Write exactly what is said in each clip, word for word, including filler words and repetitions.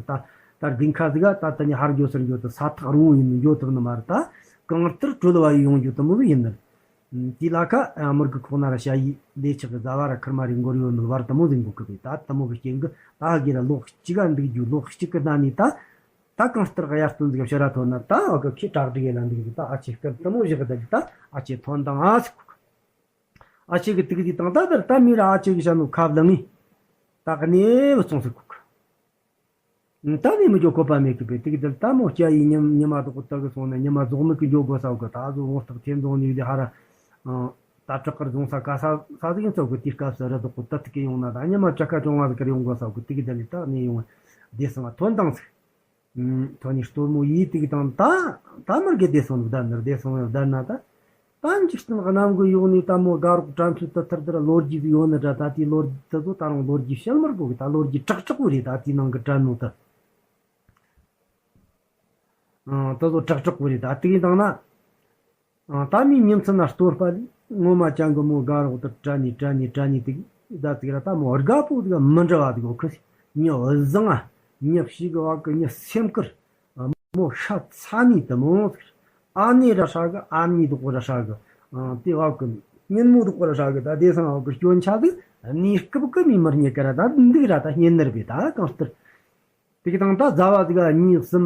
ད་ད་དགུན་ཁ་ཟིག་ག་ད་དེ་ནས་ཧར་འགྱོ་ཚུར་འགྱོ་དུ་ས་ཐག་རིང་བོ་ཡིན་ནི་འགྱོ་ཐུབ་ནི་མ་རེད། ད་གང་ལྟར་བྲོ་ལ་བ་ཡི་ཡོང་རྒྱུ་དུ་མོ་ཟིག་ཡིན་ནི། དེའི་ལ་ཁ་མི་དགེ་ཁོག་ན་ར་ཞ་ཡི་ལས་ཆག་གི་ཟ་བ་ར་ཁུར་མ་རེ་འགོར་ཡོད་ནི་བར་དུ་མོ་ཟིག་འགོ་གི་བས། ད་དུ་མོ་གི་རྐྱེན་གི་ད་ཧ་གི་ར་ལོག་གཅིག་ག་འདུག་རྒྱུ་ལོག་གཅིག་གི་ན་ནི་ད། ད་གང་ལྟར་གཡར་སྟོན་ཟིག་ཕྱིར་ར་ཐོན་ན་ད་འོ་གི་ཁྱེད་བྲག་སྒྲིག་ཡེ་ལ་འདུག་ཟིག་ད་ཨ་ཅེ་སྐར་དུ་མོ་བཞག་གི་ད་ད་ཨ་ཅེ་ཐོན་དང་ཨ་ཟིག་གོ་གི། ཨ་ཅེ་གི་དུག་ཟིག་དང་ད་དར་ད་མི་ར་ཨ་ཅེ་གི་ཤ་ནུ་ཁབ་ལ་ངི་ད་གནས་བུ་ཚོང་ཟིག་གོ་གི། ད་ནས་མི་འཇོག་གོ་པ་མེད་གི་པས་དུག་དར་ད་མོ་སྐྱ་ཡི་ཉི་ཉི་མ་དོག་གོ་ད་གི་སོང་ན་ཉི་མ་རྫོགས་མི་གི་འཇོག་དགོས་ས་གི་ད་གཟོད་ངོ་སྟག་ཐེ་འཛོང་ནི་ལི་ཧ་ར། ད་བྲག་དཀར་རྫོང་ས་ག་ས་ས་ཟིག་ཡིན་ཚོ་གི་དུས་སྐབས་སུ་རི་དོག་གོ་ད་དུག་གི་ཡོང་ན་ད་ཉི་མ་བཅུ་ཁ་བཅོ་ལྔ་ཟིག་གི་ཡོང་དགོས་ས་གི་དུག་དར་ལི་ད་གནས་ཡོང་བདེ་སང་ཐོན་དང་ཟིག་ཐོ་ནི་སྟོར་མོ་ཡིས་དེ་གི་དང་ད་ད་མར་གི་བདེ་སོང་ནི་བདར་ནི་བདེ་སོང་ནི་བདར་ན་ད། ད་འཇིག་རྟེན་གནམ་གི་ཡོག་ནས་ད་མོ་དགའ་རོགས་དྲན་ཚུལ་དུ་ཐར་དུ་ར་ལོ་རྒྱུས་ཡོད་ནི་འདྲ། ད་དེའི་ལོ་རྒྱུས་དུ་ཚོ་ད་རུང་ལོ་རྒྱུས་བཤད་མར་གོ་གི། ད་ལོ་རྒྱུས་དྲག་དྲག་པོ་རེད། ད་དེའི་ནང་གི་དྲན་ནོ་ད་ཨང་དུ་ཚོ་དྲག་དྲག་པོ་རེད། ད་དེ་གི་དང་ན། ཨང་ད་མི་ཉིན་ཚུན་ན་སྟོར་པ་ལས་ངོ་མ་ཅང་གི་མོ་དགའ་རོགས་དུ་དྲན་ནས་དྲན་ནས་དྲན་ནས་དེ་གི་ད་ཙིག་ར་ད་མོ་དགའ་པོ་དེ་ག་མི་འདྲ་བ་དེ་གོ་ཁི་ཉི་བཟང་ང་ཉི་ཕྱི་གི་བ་གི་ཉི་སེམས་ཀིར། མོ་ཤ་ཚ་ནི་དུ་མོ་ཟིག་ཨ་ནེ་ར་ཧྲ་གི་ཨ་ནེ་དུ་གོ་ར་ཧྲ་གི་ཨང་དེ་བ་གི་ཉིན་མོ་དུ་གོ་ར་ཧྲ་གི་ད་དེ་སང་བ་གི་སྐྱོན་ཆ་ཟིག་གནས་སྐབས་གི་མི་མར་རྙེད་ཀ་ར་ད་འདུག་ར་ད་རྙེད་ནི་ར་བས། ད་གང་ལྟར་དེ་གི་དང་ད་ཟླ་བ་ཟིག་ག་གཉིས་གསུམ་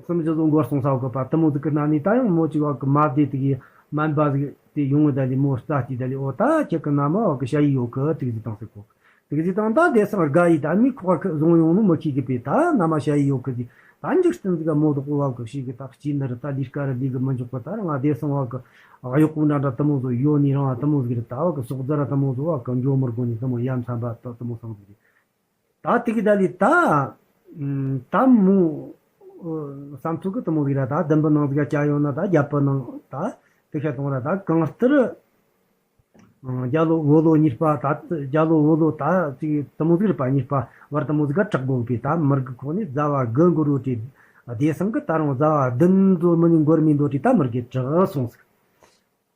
གསུམ་བཞི་ཟོ་འགོར་སོང་ས་བ་གི་པ་དུ་མོ་ཟིག་གི་ན་ནི་ད་ཡང་མོ་ཅིག་བ་གི་མ་བདེ་དེ་གི་སྨན་པ་ཟིག་དེ་ཡོང་ངི་ད་ལི་མོ་རྩ་དེ་ད་ལི་ཨོ་ད་ཁྱེད་གི་ན་མ་བ་གི་ཞ་ཡི་ཡོད་གི་དེ་གི་ཟིག་དང་ཟེར་གོ་དེ་གི་ཟིག་དང་ད་དེ་སང་དགའ་ཡི་ད་མི་ཁོག་གི་བཟུང་ཡོང་ནོ་མི་ཁྱི་གི་པས། ད་ན་མ་ཞ་ཡི་ཡོད་གི་ཟིག་ད་འཇིག་རྟེན་ཟིག་ག་མོ་དོག་པོ་བ་གི་ཞིག་གི་ད་སྐྱིད་ནི་རི་ད་ལས་ཀ་རི་ལས་གི་མི་འཇོག་གི་ད་རང་ང་དེ་སང་བ་གི་གཡོག་པོ་འདྲ་འདྲ་དུ་མོ་ཟོ་ཡོད་ནི་རང་ང་དུ་མོ་ཟིག་རི་ད་བ་གི་ཟོག་རྫ་ར་དུ་མོ་ཟོ་བ་གི་འཇོ་མི་དགོ་ནི་དུ་མོ་ཡ་མཚན་པ་ད་དུ་མོ་སང་ཟིག་རི། ད་དེ་གི་ད་ལི་ད། ད་མོ། བསམ་ཚུལ་གི་དུ་མོ་ཟིག་ར་ད་བདུན་པོ་ནང་ཟིག་ག་སྐྱ་ཡོད་ན་ད་རྒྱབ་པོ་ནང་ད་དེ་ཤ་གཏོང་ར་ད་གང་ལྟར། རྒྱ་ལོ་བོད་ལོ་གཉིས་པ་ད་རྒྱ་ལོ་བོད་ལོ་ད་ཅིག་དུ་མོ་ཟིག་ར་པ་གཉིས་པ་བར་དུ་མོ་ཟིག་ག་དྲག་དགོས་པས། ད་མར་གི་ཁོ་ནི་ཟླ་བ་དགུ་འགོར་རོ་དྲི་བདེ་སང་གི་ད་རུང་ཟླ་བ་བདུན་ཚོ་མི་ནི་འགོར་མི་འདོ་དྲི་ད་མར་གི་དྲག་སོང་ཟིག་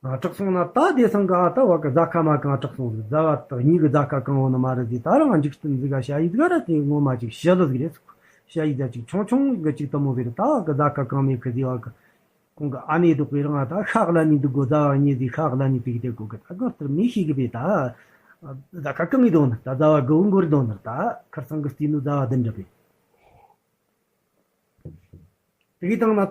དྲག་སོང་ན་ད་དེ་སང་གི་ཨ་ད་བ་གི་ཟ་ཁ་མ་གང་དྲག་སོང་ཟིག་ཟླ་བ་དག་གཉིས་གི་ཟ་ཁ་གང་བོ་ནི་མ་རེད་ཟིག་ད་རང་འཇིག་རྟེན་ཟིག་ག་ཞ་ཡི་ཟིག་ར་དེ་ངོ་མ་ཅིག་ཞི་ལུ་ཟིག་རེད་ཟིག་ཞ་ཡི་ཟ་ཅིག་ཆུང་ཆུང་གི་ཅིག་དུ་མོ་ཟིག་རེད། ད་བ་གི་ཟ་ཁ་གང་མེད་གི་ཟིག་བ་གི་ཁོང་གི་ཨ་ནེ་འདུག་པའི་རང་ཨ་ད་ཤག་ལ་ནི་འདུག་གོ་ཟླ་བ་གཉིས་ཟིག་ཤག་ལ་ནི་ཟིག་དེ་གོ་གི་ད་གང་ལྟར་མི་ཤེས་གི་པས། ད་ཟ་ཁ་གང་ངི་དོན་ད་ཟླ་བ་དགུ་བོ་འགོར་དོན་ད་ཁར་སང་གི་སྟེང་ནུ་ཟླ་བ་བདུན་འདྲ་པས། དེ་གི་དང་ན་ད།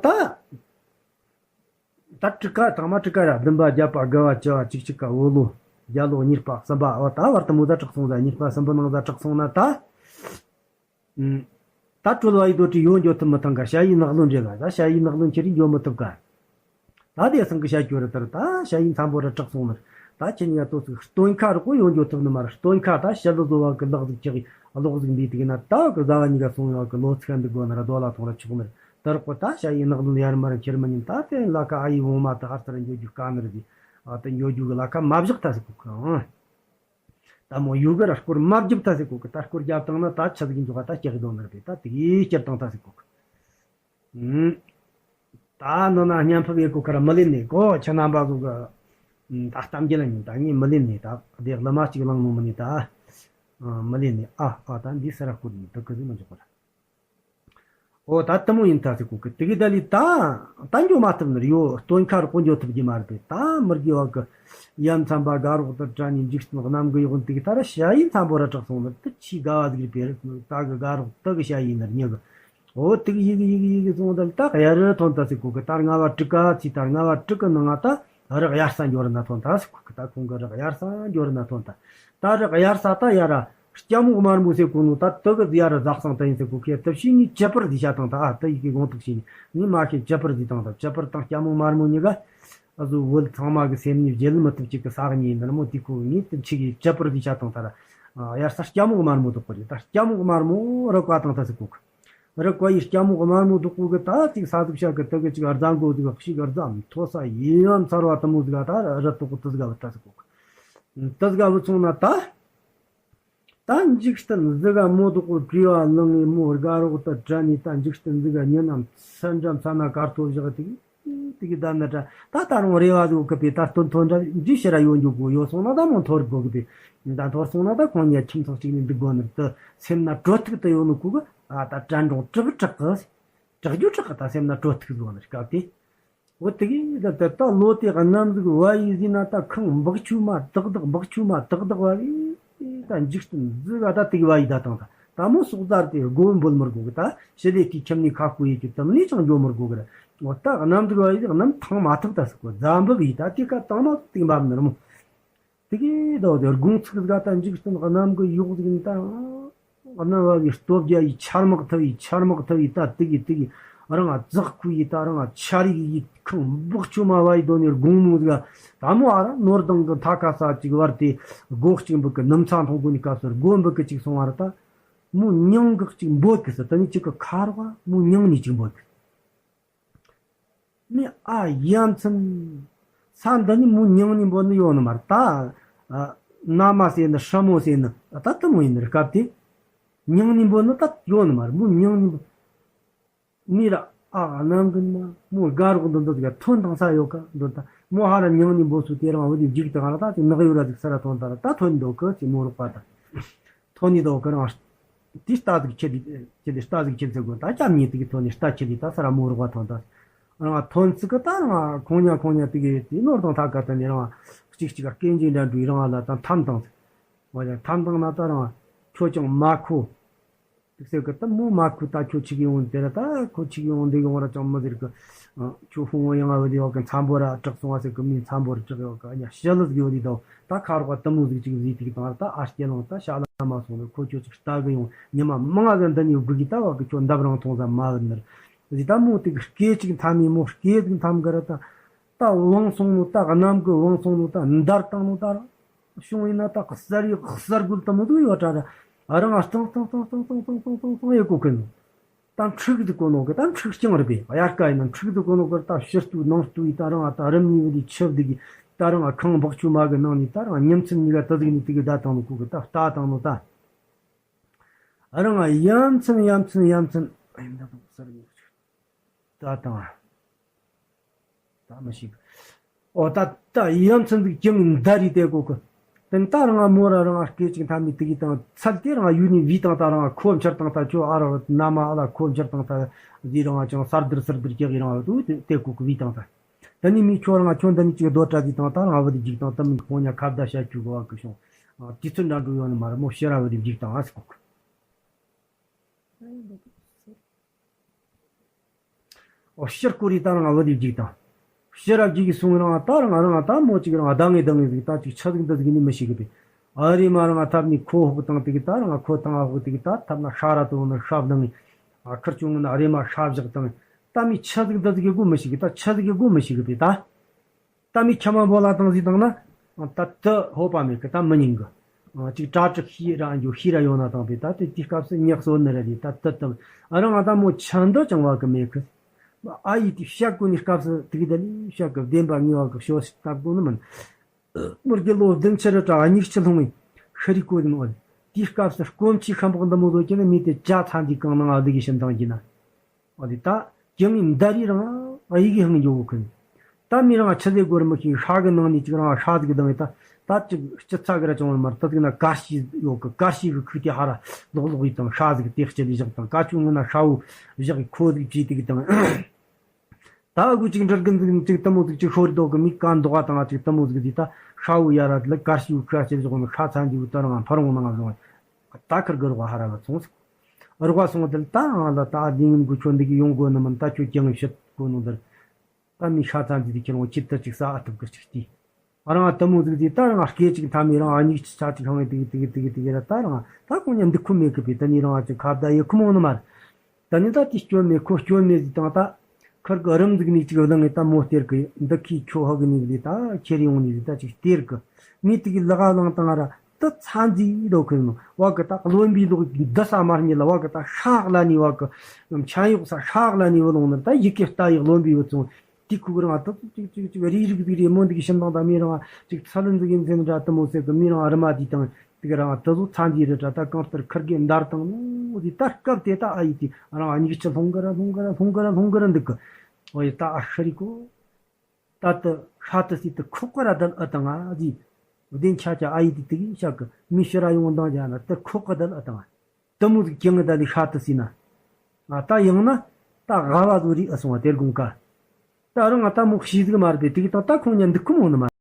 ད་ཊི་ཀ་དང་མ་ཊི་ཀ་ར་བདུན་པ་བརྒྱད་པ་དགུ་བ་བཅུ་བ་བཅུ་གཅིག་ག་བོ་ལོ་རྒྱ་ལོ་གཉིས་པ་གསུམ་པ་བ་ད་བར་དུ་མོ་ཟ་དྲག་སོང་ཟ་གཉིས་པ་གསུམ་པ་ནང་ཟ་དྲག་སོང་ན་ད། ད་གྲོལ་བ་ཡི་དོ་དྲི་ཡོང་འགྱོ་ཐུབ་མི་ཐང་ག་ཞ་ཡི་ནག་ལོན་རེད་ལ་ད་ཞ་ཡི་ནག་ལོན་ཁྱེར་ཡི་འགྱོ་མི་ཐུབ་ག་ད་དེ་སང་གི་བཤད་རྒྱུ་རེད་དར་ད་ཞ་ཡི་མཚམས་པོ་ར་དྲག་སོང་ནར་ད་ཁྱེད་ཉིད་ལྟོ་ཚིག་སྟོན་ཁ་རོགས་པོ་ཡོང་རྒྱུ་ཐུབ་ནི་མ་རེད། སྟོན་ཁ་ད་ཞི་ལུ་བཟོ་བ་གི་ལག་ཟིག་ཆག་གི་གློག་ཟིག་འབུས་དུས་ན་ད་གི་ཟ་བ་གཉིས་ཀ་སོང་ཡོད་གི་ལོ་ཚིགས་འདི་དགོ་ནི་ར་རྡོ་ལ་ཐོང་ར་ཆོག་ནི་རེད། དར་གོ་ད་ཞ་ཡི་ནག་ལུན་ཡར་མར་ཁྱེར་མི་ཉན་ད་དེ་ལ་ཁ་ཨ་ཡི་བོང་མ་ད་ཧར་ཚར་འགྱོ་རྒྱུ་དཀའ་ནི་རེད། ཨ་ད་འགྱོ་རྒྱུ་གི་ལ་ཁ་མ་བཞག་ད་ཟིག་གོ་གི་ཨང་། ད་མོ་ཡུ་གི་ར་སྐོར་མ་བརྒྱབ་ད་ཟེར་གོ་གི་ད་སྐོར་རྒྱབ་བཏང་ན་ད་ཆ་ཟིག་འཇོག་ད་སྐྱག་གི་དོན་ནར་བས་ད་དེ་སྐྱེར་བཏང་ད་ཟེར་གོ་གི་ད་ནི་ན་སྙན་ཕབ་ཡེ་གོ་ཁར་མི་ལེན་ནས་གོ་ཁྱེད་རྣམ་པ་ཟོ་གི་ད་གཏམ་རྒྱུད་ལ་ཉིན་ད་ངས་མི་ལེན་ནས་ད་དེ་གླུ་མ་གཅིག་བླངས་ནོ་མི་ནི་ད་མི་ལེན་ནས་ཨ་ཨ་ད་འདི་ས་ར་སྐོར་ནས་ད་གི་ཟིག་མི་འཇོག་གི་ར། ཨོ་ད་དུ་མོ་ཡིན་ད་ཟེར་གོ་གི་དེ་གི་ད་ལི་ད་ད་འགྱོ་མ་ཐུབ་ནི་རེད་ཡོ། སྟོན་ཁ་རོགས་པོ་འགྱོ་ཐུབ་ཀྱི་མ་རེད་པས། ད་མི་དགེ་བ་གི་ཡ་མཚན་པ་དགའ་རོགས་དུ་དྲ་ནས་འཇིག་རྟེན་གནམ་གི་གཡོག་འདུག་ད་ར་ཞ་ཡི་མཚན་པོ་ར་དྲག་སོང་ནི་དུ་ཆི་དགའ་བ་ཟིག་རེད་པས། ད་གི་དགའ་རོགས་དུ་གི་ཞ་ཡི་ནི་རྙི་གི་ཨོ་དེ་གི་ཡི་གི་ཡི་གི་ཡི་གི་སོང་ད་ལི་ད་གཡར་ཐོན་ད་ཟེར་གོ་གི་ད་ལྔ་བ་དྲུག་ག་ཚི་ད་ལྔ་བ་དྲུག་གི་ནང་ང་ད་རི་གཡར་ས་འགྱོ་རི་ན་ཐོན་ད་ཟེར་གོ་གི་ད་ཁོང་གི་རི་གཡར་ས་འགྱོ་རི་ན་ཐོན་ད་ད་རི་གཡར་ས་ད་ཡ་ར། སྐྱ་མོ་དམར་མོ་ཟེར་གོ་ནོ་ད་དུ་གི་ཟི་ཡ་ར་ཟག་སང་ད་ཡིན་ཟེར་གོ་ཁེ་ཏུ་ཕྱི་ནི་ཅི་པར་ཟི་ཤ་དང་ད་ཨ་ཏུ་ཡི་གེ་དགོངས་ཐུག་ཕྱི་ནི་ནི་མ་ཤེས་ཅི་པར་ཟི་དང་ད་ཅི་པར་དང་སྐྱ་མོ་དམར་མོ་གཉིས་ཀ་ཨ་ཟུ་བོད་ཚང་མ་གི་སེམས་ནི་བརྗེད་མི་ཐུབ་ཅིག་གི་ས་གཉིས་ནར་མོ་དེ་གོ་ནི་ཏུ་ཕྱི་གི་ཅི་པར་ཟི་ཤ་དང་ད་ར་ཡར་ས་སྐྱ་མོ་དམར་མོ་དུ་གོ་རེ་ད་སྐྱ་མོ་དམར་མོ་རི་ཀ་དང་ད་ཟེར་གོ་གི་རི་ཀ་ཡི་སྐྱ་མོ་དམར་མོ་དུ་གོ་གི་ད་ཅིག་ས་ཟུག་ཤ་གི་ཏུ་གི་ཅིག་རྫ་མགོ་ཟིག་ཤི་གི་རྫ་མཐོ་ས་ཡིན་ཡང་མཚར་བ་དུ་མོ་ཟིག་ད་རི་དུ་གོ་ཏུ་ཟིག་བུ་ད་ཟེར་གོ་གི་ཏུ་ཟིག་བུ་ཚོང་ན་ད། ད་འཇིག་རྟེན་ཟིག་ག་མོ་དོག་པོ་བྲིས་བ་ལང་ངེ་མོ་དགའ་རོགས་དུ་དྲན་ནས་ད་འཇིག་རྟེན་ཟིག་ག་ཉིན་ནམ་སེམས་འགྲམ་ས་ན་དཀར་ཐོབ་བཞག་དེ་དེ་གི་ད་ནི་དྲ་ད་ད་རུང་རེ་བ་ཟིག་གི་པས་ད་སྟོན་ཐོན་འདྲ་འཇིག་ཕྱི་ར་ཡོང་རྒྱུ་གོ་ཡོད་སོང་ན་ད་མོ་འཐོར་དགོ་གི་པས་ད་འཐོར་སོང་ན་ད་ཁོང་ཉ་ཁྱིམ་ཚང་གཅིག་ནས་འདུག་དགོ་ནི་དུ་སེམས་ན་དྲོ་ཐུག་དུ་ཡོད་ནི་གོ་གི་ ད་ད་དྲན་འགྲོ་དྲག་དྲག་གི། དྲག་རྒྱུ་དྲག་གི། ད་སེམས་ན་དྲོ་ཐུག་བཟོ་ནི་སྐབས་དེ། འོ་དེ་གི་ད་ད་ད་ལོ་དེ་གནམ་ཟིག་བ་ཡི་ཟིན་ན། ད་ཁང་འབག་ཆུ་མ་དག་དག་འབག་ཆུ་མ་དག་དག་བ་ཡི། ད་འཇིག་རྟེན་ཟིག་ག་ད་དེ་གི་བ་ཡི་ད་དང་ད། ད་མོ་སོག་རྩར་དེ་སྒོ་འབོལ་མི་དགོ་གི། ད་ཞི་ལས་དེ་ཁྱིམ་ནས་ཁ་སྐོ་ཡི་གི་དམ་ནས་ཅང་འགྱོ་མི་དགོ་གི་ར། འོ་ད་གནམ་ཟིག་བ་ཡི་གནམ་ཐང་མ་ཐག་ད་སུ་གོ་རྫ་འབག་ཡི། ད་དེ་ག་དང་མ་དེ་འབབ་ནི་ར་མོ། དེ་གི་ད་དེ་དགུང་ཚིགས་ཟིག་ག་ད་འཇིག་རྟེན་གནམ་གི་ཡོག་ཟིག་ནི་ད། གནམ་བབ་ཡི་སྟོབས་རྒྱ་ཡི་ཆར་དམག་ཐུབ་ཡི། ཆར་དམག་ཐུབ་ཡི། ད་དེ་གི་དེ་གི་རང་ང་རྫག་ཁུ་ཡི། ད་རང་ང་ཆ་རིག་ཡི། ཁང་འབག་ཆུ་མ་བ་ཡི་དོ་ནི་དགུང་མོ་ཟིག་ད་མོ་ཨ་ར་ནོར་དང་གི་མཐའ་ཁ་ས་ཅིག་བར་དེ་སྒོ་གཅིག་འབུད་གི། ནུབ་ཚ་མཐོང་གོ་ནི་སྐབས་སུ་སྒོ་འབུད་གི་ཅིག་སོང་བ་ར། ད་མོ་མྱིང་གི་ཅིག་འབོད་གི་ཟེར། ད་ནི་ཅིག་གི་ཁ་རོག་མོ་མྱིང་ནི་ཅིག་འབོད་གི། མི་ཨ་ཡ་མཚན། ས་འདི་ནི་མོ་མྱིང་ནི་འབོད་ནི་ཡོད་ནི་མ་རེད་ད། ཨ། མནའ་མ་ཟེར་ནི་སྲིན་མོ་ཟེར་ནི་ད་དེ་མོ་ཡིན་ནི་རེད། སྐབས་དེ་མྱིང་ནི་འབོད་ནི་ད་ཡོད་ནི་མ་རེད། མོ་མྱིང་ནི་འབོད། མི་ར་ཨ་གནམ་གི་ན་མོ་དགའ་རོགས་འདི་འདི་ཟིག་ཐོན་དང་ས་ཡོད་ཀ་འདི་ད། མོ་ཧ་ར་མྱིང་ནི་འབོད་སུ་དེ་རང་བུ་དེ་འཇིག་དང་ར། ད་དེ་ནག་ཡོད་ར་ཟིག་ས་ར་ཐོན་ད་ར། ད་ཐོན་འདུག་གི་ཅི་མོ་རོགས་པ་ད། ཐོན་ནི་དོ་གི་རང་། དེ་རྟ་ཟིག་ཁྱེར་ལི་ཁྱེར་ལི་རྟ་ཟིག་ཁྱེར་ཟེར་དགོས། ད་སྐྱབས་ཉིད་དེ་གི་ཐོན་ནི་རྟ་ཁྱེར་ལི་ད་ས་ར་མོ་རོགས་པ་ཐོན་ད། རང་ཐོན་ཚིག་གི་ད་རང་ཁོང་ཉ་ཁོང་ཉ་དེ་གི་དེ་ནོར་དང་ཐག་ག་ད་ནི་རང་གཅིག་གཅིག་ག་སྐད་འཇིག་འདྲ་འགྲོ་ཡི་རང་ལ་ད་འཐམ་དང་ཟེར། འོ་ཡ་འཐམ་དང་ན་ད་རང་ཁྱོད་ཀྱང་མ་ཁོ། དེ་ཟེར་གི་ད་མོ་མ་ཁོ་ད་ཁྱོད་ཆིག་ཡོང་དེ་ར། ད་ཁོ་ཆིག་ཡོང་དེ་ཡོང་ར་ཅང་མི་ཟེར་གི། ཨ། ཁྱོད་ཧུང་ཡང་ང་བ་དེ་ཡོད་གི་མཚམས་པོ་ར་དྲག་སོང་བ་ཟེར་གི། མི་མཚམས་པོ་ར་དྲག་ཡོད་གི། ཨ་ཉ་ཤི་ལི་ཟིག་ཡོད་དེ་ད། ད་ཁ་རོག་གི་དེ་མོ་ཟིག་ཅིག་ཟིག་དེ་གི་དང་ར། ད་ཨ་སྐྱེ་ལང་ད་ཤ་ལ་མ་སོང་ནི། ཁོ་ཁྱོད་ཅིག་ལྟ་གི་ཡོང་ཉི་མ་མང་ང་ཟིག་འདི་ནས་སྒུག་གི་ད་བ་གི་ཁྱོད་འདབ་རང་མཐོང་ས་མ་བུད་ནི་ར་ཟིག། ད་མོ་དེ་གི་སྐད་ཅིག་འཐམ་མི་མོ་སྐད་ཟིག་འཐམ་གི་ར། ད་ད་བང་སོང་ནོ། ད་གནམ་གི་བང་སོང་ནོ། ད་འདར་བཏང་ནོ། ད་ར། བྱུང་ཡིན་ན་ད་གསར་ཡི་གསར་འགུལ་དུ་མོ་ཟིག་ཡོད་དྲ་ར། ཨ་རང་ཨ་སྟང་སྟང་སྟང་ཡེ་གོ་གི་ནོ། ད་འཁྲུག་ཟིག་གོ་ནོ་གི། ད་འཁྲུག་རྐྱང་རེད་པས། དབྱར་ཁ་ཡིན་ན་འཁྲུག་ཟིག་གོ་ནོ་གི། ད་ཕྱི་སྟོད་ནང་སྟོད་ཡི་ད་རང་ཨ་ད་རིམ་གཉིས་བུ་དེ་ཆབ་དེ་གི་ད་རང་ཨ་ཁང་འབག་ཆུ་མ་གི་ནང་ནས་ད་རང་ཉིན་མཚན་གཉིས་ཀ་ད་ཟིག་ནས་དེ་གི་ད་བཏང་ནོ་གོ་གི། ད་ལྟ་བཏང་ནོ་ད། ཨ་རང་ཨ་ཡ་མཚན་ཡ་མཚན་ཡ་མཚན། ཨ་ཡིན་ད་དང་གསར་ཡོད་ད་དང་། ད་མི་ཤེས། ཨོ་ད་ད་ཡ་མཚན་ཟིག་ཀྱང་འདར་རི་དེ་གོ་གི། དེ་ད་རང་མོ་ར་རང་སྐད་ཅིག་འཐམ་མི་དེ་གི་དང་ཚལ་དེ་རང་ཡུལ་ནས་བི་དང་ད་རང་ཁོ་འཕྱར་དང་ད་ཁྱོད་ཨ་ར་ན་མ་ཨ་ལ་ཁོ་འཕྱར་དང་ད་ཟི་རང་ཅང་སར་དིར་སར་དིར་ཀྱག་གི་རང་དུ་དེ་གོ་གི་བི་དང་ད། ད་ནི་མི་ཁྱོད་རང་ཁྱོད་ད་ནི་ཅིག་རྡོ་བྲ་ཟི་དང་ད་རང་བུ་དེ་འཇིག་དང་ད་མི་ཁོ་ཉ་ཁ་བརྡ་བྱ་རྒྱུ་གོ་བ་གི་བྱུང་། དུས་ཚོད་འདྲ་འགྲོ་ཡོང་ནི་མ་རེད་མོ། ཕྱི་ར་བུ་དེ་འཇིག་དང་ཨ་སི་གོ་གི། ཨོ་ཕྱིར་སྐོར་རི་ད་རང་བུ་དེ་འཇིག་དང་། ཕྱིར་ར་འཇིག་གི་སོང་རང་ད་རང་རང་ད་མོ་ཅིག་རང་ད་ངེ་ད་ངེ་ཟིག་ད་ཅིག་ཆ་ཟིག་འདི་ཟིག་ནི་མི་ཤེས་གི་པས། ཨ་རི་མ་རང་ཐབ་ནི་ཁོ་ཧོག་དང་དེ་གི་ད་རང་ཁོ་ཐང་ཨ་ཧོག་དེ་གི་ད་ཐབ་ན་ཤ་ར་དོ་ནི་ཤ་བདང་ངེ། ཨ་ཁར་ཅུང་ན་རེ་མ་ཤ་བཞག་དང་། ད་མི་ཆ་ཟིག་འདི་ཟིག་གི་སྒོ་མི་ཤེས་གི། ད་ཆ་ཟིག་གི་སྒོ་མི་ཤེས་གི་པས་ད། ད་མི་ཁྱ་མ་བོ་ལ་དང་ཟིག་དང་ན། ད་དུ་ཧོ་པ་མེད་གི་ད་མི་ཉིང་གི། ཅིག་གྲ་གྲི་ཤི་ར་འཇུ་ཤི་ར་ཡོང་ན་དང་པས་ད་དེ་དེ་སྐབས་སུ་ཉག་སོ་ནི་ར་རེད། ད་དུ་དང་ཨ་རང་ང་ད་མོ་ཆ་འདི་ཅང་བ་གི་མེད་གི། ཨ་ཡི་དེ་བཤད་གོ་ནི་སྐབས་སུ་དེ་གི་ད་ལི་བཤད་གི་བདེན་པ་ངེས་བ་གི་ཤོ་ཞིག་ལྟ་གོ་ནི་མིན། མོར་གི་ལོ་བདུན་ཕྱི་རུ་གྲ་ཉིག་ཕྱི་ལྷུང་བའི་ཤི་རི་གོ་ནི་ཨོ། དེ་སྐབས་སུ་སྐོམ་ཆི་ཤམ་པོ་འདི་མོ་ཟོ་ཀྱི་ནི་མི་དེ་ཇ་ཚ་འདི་གང་ནང་ཨ་འདི་གི་ཤིན་དང་གི་ན། ཨོ་དེ་ད་ཀྱང་ངའི་མདའ་རིགས་རང་ཨ་ཡིག་གི་ཧང་ཡོད་གི། ད་མི་རང་ཆི་ཟེར་དགོས་ར་མི་ཤེས། ཤ་གི་ནང་ནས་ཅིག་རང་ཤ་ཟིག་དང་ད་ད་ཅིག་སྤྱི་ཚ་གི་ར་ཅང་མར་ད་ཟིག་ན་ཀར་ཤི་ཡོད་གི། ཀར་ཤི་གི་ཁུག་དེ་ཧ་ར་ལོག་ལོག་ཡིད་དང་ཤ་ཟིག་དེ་སྤྱི་ལི་བཞག་དང་ཀ་ཆུ་ངུ་ན་ཤ་བོ་བཞག་གི་ཁོ་ཟིག་བྱས་དེ་གི་དང་། ད་དགུ་ཅིག་འདྲ་གི་འདུག་ཅིག་དེ་མོ་ཟིག་ཅིག་ཤོར་དོ་གི་མི་ཀ་འདོག་ག་དང་ཅིག་དེ་མོ་ཟིག་དེ་ད་ཤ་བོ་ཡ་ར་ལ་ཀར་ཤི་བོ་ཁུག་སྤྱི་ལི་བཞག་ན་ཤ་ཚ་འདི་བོ་ད་རང་ཕ་རོང་ནང་བཟུང་། ད་ཁིར་གི་རོགས་ཧ་ར་བ་སོང་ཟིག་རོགས་སོང་དེ་ད་རང་ལ་ད་ལི་ངན་གུ་ཁྱོད་འདི་གི་ཡོང་དགོས་ནི་མིན། ད་ཁྱོད་ཀྱང་བཤད་དགོས་ནོ་འདིར། ད་མི་ཤ་ཚ་འདི་དེ་ཁྱེད་རང་ཁྱེད་ད་ཅིག་ས་ཨ་ཐུབ་གི་ཅིག་དེ། ཨ་རང་ཨ་དུ་མོ་ཟིག་དེ་ད་རང་སྐད་ཅིག་ཐ་མི་རང་ཨ་ཉིག་ཆ་ཅིག་ཧང་ངེ་དེ་གི་དེ་གི་དེ་གི་ར་ད་རང་ད་ཁོང་ཉ་འདི་ཁུ་མེད་གི་པས། ད་ནི་རང་ཨ་ཅིག་ཁ་བརྡ་ཡེ་ཁུ་མོ་ནི་མ་རེད། ད་ནི་ད་དེ་སྐྱོན་མེད་ཁོ་སྐྱོན་མེད་ཟིག་དང་ད། ཁིར་གི་རིམ་ཟིག་ནས་ཅིག་བླངས་ངེ་ད་མོ་སྟེར་གི། འདི་ཁི་ཁྱོ་ཧ་གི་ནི་ཟིག་ད་ཁྱེར་ཡོང་ནི་ཟིག་ད་ཅིག་སྟེར་གི། ངས་དེ་གི་ལག་ཨ་བླངས་དང་ར། ད་ཚ་འཛི་ཡི་ལོ་ཁོས་ནོ་བ་གི་ད་རློན་པའི་ལོག་འདི་ས་མར་ཉིད་ལ་བ་གི་ད་ཤག་ལ་ནི་བ་གི་མཆན་གཡོག་ས་ཤག་ལ་ནི་བུ་ལོང་ནི་ད་ཡི་གེ་ལྟ་ཡི་རློན་པའི་བུ་ཚོང་དེ་ཁུ་གི་རང་ད་ཅིག་ཅིག་ཅིག་རིག་རིག་ཟིག་རེ་མོ་འདི་གི་ཤིན་ཏང་ད་མི་རང་ཅིག་ཚ་ལུན་ཟིག་ཡིན་ཟིན་ར་དུ་མོ་ཟེར་གི་མི་རང་རི་མ་དེ་དང་དེ་གི་རང་ད་ཟོ་ཚ་འཛི་རི་ད་ད་གང་ལྟར་ཁིར་གི་འདར་དང་ནོ་ཟིག་ད་སྐབས་དེ་ད་ཨ་ཡི་དེ་རང་ཨ་ཉིག་ཆ་ལྷུང་གི་ར་ལྷུང་གི་ར་ལྷུང་གི་ར་ལྷུང་གི་ར་འདུག་གི། ཨོ་ཡི་ད་ཨ་ཤི་རི་གོ། ད་དུ་ཤ་དུ་སི་དུ་ཁོག་གི་ར་དལ་ཨ་དང་ཨ་ཟི། བདེན་ཆ་ཆ་ཨ་ཡི་དི་དི་གི་ཤ་གི་མི་ཤི་ར་ཡོང་དང་ཇ་ན་དུ་ཁོག་གི་དལ་ཨ་དང་ཨ། དུ་མོ་ཟིག་ཀྱང་ངི་ད་ལི་ཤ་དུ་སི་ན། ང་ད་ཡང་ན་ད་ཝ་བ་ཟིག་རིག་ཨེ་སོང་བ་དེར་དགོངས་ཀ། ད་རུང་ང་ད་མོ་ཤེས་ཟིག་མ་རེད་པས། དེ་གི་སྟེང་ད་ཁོང་གཉིས་འདུག་གི་མོ་ནི་མ།